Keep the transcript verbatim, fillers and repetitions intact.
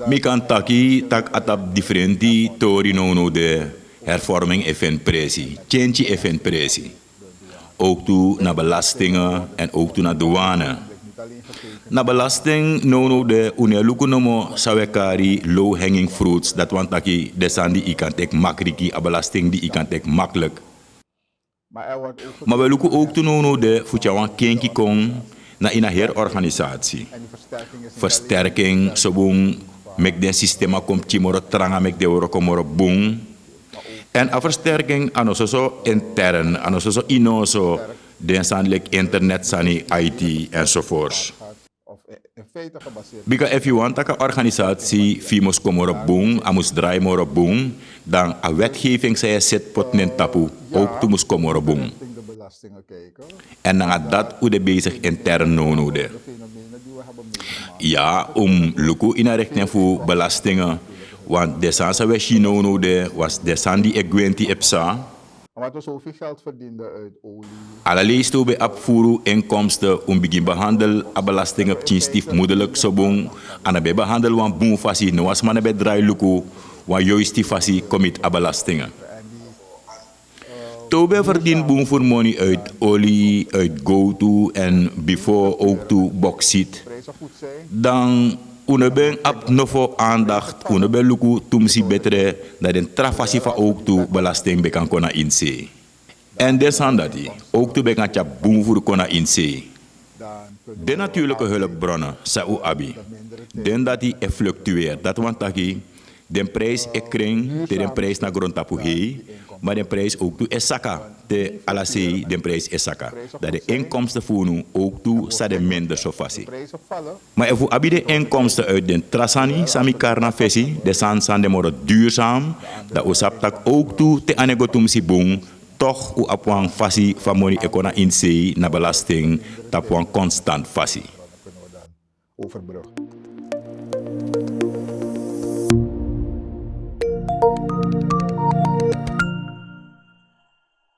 Mi kan taki tak' a tapu diferenti tori nownow de hervorming e feni presi, tyentyi e feni presi. Ook tu na belastinge en ook tu na douane. Na belasting nownow de un no e luku nomo san un e kari low hanging fruits, dati wani taki den sani di yu kan teki makriki, a belasting di yu kan teki maklik. Ma un e luku ook tu nownow de fu tyari wan kenki kon na ini a heri organisasi. Versterking so bun, meki den sistema kon pikin moro tranga, meki den wroko moro bun. En a versterking a no soso intern, a no soso inoso, den sani leki internet sani, I T enzovoorts. Bika efu yu wani tak' a organisasi fu yu mus kon moro bun, a mus drai moro bun, dan a wetgeving san yu e seti poti na en tapu ook tu mus kon moro bun. En nanga dati un de besigi intern nownow de. Ya, un mus luku ini a rekten fu belastinge, want den sani san un e si nownow de, want den sani di e gwenti e psa. Ala leisi te un ben abi furu inkomsten, un bigin behandel a belastinge pikin stifmoederlik so bun. A no ben e behandel wan bun fasi, no wan sma no ben e drai luku wan yoisti fasi kon miti a belastinge. Te un ben e ferdini bun furu moni uit oli, uit gowtu en bifo ook tu boksit, dan un no ben abi nofo aandakti, un no ben e luku tumsi betre, dan den tra fasi fu a ook tu belasting ben kan kon na ini sei. En den sani dati ook tu ben kan tyari bun furu kon na ini sei. Den natuurlijke hulpbronnen san un abi, den dati e fluctueer. Dati wani taki den prijs e kren te den prijs na grontapu hei, ma den prijs ook tu e saka te ala sei den prijs e saka. Dan den inkomsten fu unu ook tu sa de minder so fasi. Ma efu un abi den inkomsten uit den tra sani san mi kari na fesi, den sani san de moro duurzaam, dan un sabi tak' ook tu te a no e go tumsi bun, toch un abi wan fasi fu a moni e kon na ini sei na belasting tapu wan konstant fasi.